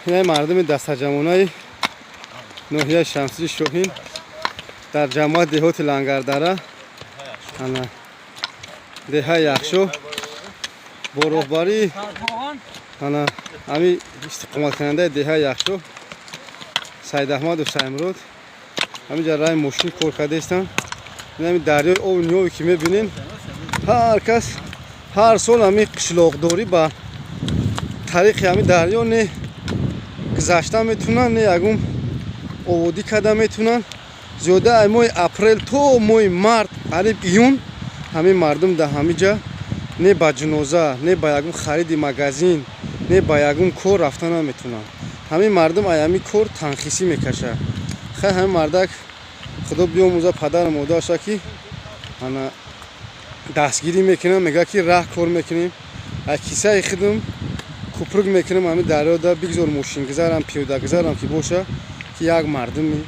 Ина мардуми дастаҷамонаи ноҳияи Шамсии Шоҳин дар ҷамоат деҳоти Лангардара, ана деҳаи Яхшо бо роҳбарии ана ҳами истиқоматкунандаи деҳаи Яхшо Саидаҳмаду Саймурод ҳаминҷа раи мошин кор кардаистанд. Ин ҳами дарёи оби ниёве, ки мебинен, ҳар кас ҳар сол ҳами қишлоқдорӣ ба тариқи ҳами дарё не гузашта метунанд, не ягон оводӣ карда метунанд. Зиёда ай моҳи апрел то моҳи март, қариб июн, ҳамин мардум дар ҳамин ҷа не ба ҷуноза, не ба ягон хариди магазин, не ба ягон кор рафта наметунанд. Ҳамин мардум ай ҳамин кор танхисӣ мекашад. Хай, ҳамин мардак, худо биёмӯза падару модарша, ки ана дастгирӣ мекунам, мега, ки раҳ кор мекунем, ай кисаи худам купрук мекунам ҳамин дарёда, бигзор мошингузарам, пиёдагузарам ки боша, ки як мардуми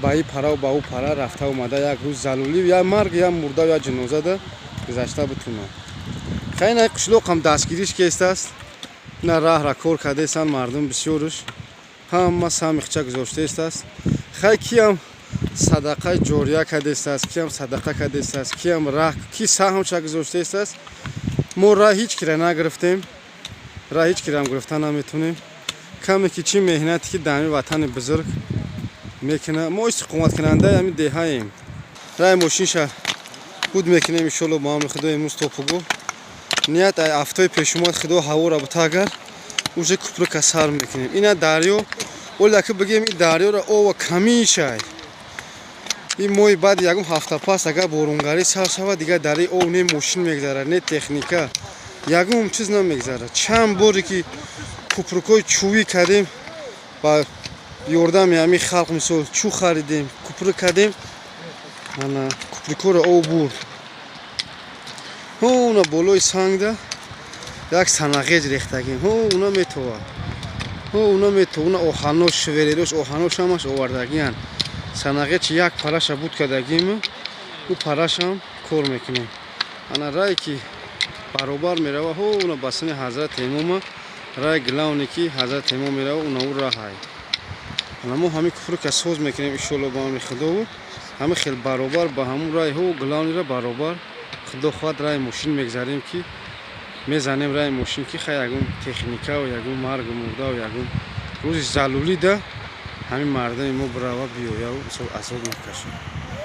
ба и параву ба ӯ пара рафта омада, як рӯз залулӣ, я марг, я мурда, я ҷинозада гузашта битунад. Хай, ина қишлоқам дастгириш кестааст. Ина раҳра кор кардаистанд мардум, бисёрш ҳама сами хича гузоштаистааст. Хай, киам садақаи ҷория кардастааст, киам садақа кардастааст, киам раҳ, ки саҳмча гузоштаистааст. Мо раҳ ҳеҷ кира нагирифтем, раҳ ҳеҷ кирам гирифта наметонем. Каме ки чӣ меҳнате, ки дар ҳамин ватани бузург мекунад, мо истиқоматкунандаи ҳамин деҳаем. Раи мошинша буд мекунем, иншолло, бо амри Худо. Имрӯз топугу ният ай ҳафтаи пешомад, Худо ҳаворо бута, агар уже купрука сар мекунем. Ина дарё, ола ки бигем, ин дарёро ова камишай. Ин моҳи баъди ягон ҳафта пас агар боронгарӣ сар шавад, дигар дар ин ов не мошин мегзарад, не техника, ягон чиз намегзарад. Чанд боре ки купрукҳои чӯбӣ кардем, ба ёрдами ҳамин халқ, мисол, чӯ харидем, купрук кардем, ана купрукҳоро ов бурд. Ҳо, уна болои сангда як санағеҷ рехтагем, ҳо, уна метовад, ҳо, уна метова, уна оҳанош, шверерош, оҳанош ҳамаш овардагиян. Санағечи як параша буд кардагим, ӯ парашам кор мекунем. Ана рае ки баробар мерава, ҳо, уна ба сини Ҳазрати Имома, раи главный, ки Ҳазрати Имом мерава, уна ӯ раҳай. Ана мо ҳамин купрука соз мекунем, иншолло, ба амри Худову ҳамин хел баробар ба ҳамун раи, ҳо, главный ра баробар, Худо хоҳад, раи мошин мегзарем, ки мезанем раи мошин, ки хай, ягон техникаву ягон маргу мурдаву ягон рӯзи залулида ҳамин мардуми мо бирава биёяву мисол азоб накашад.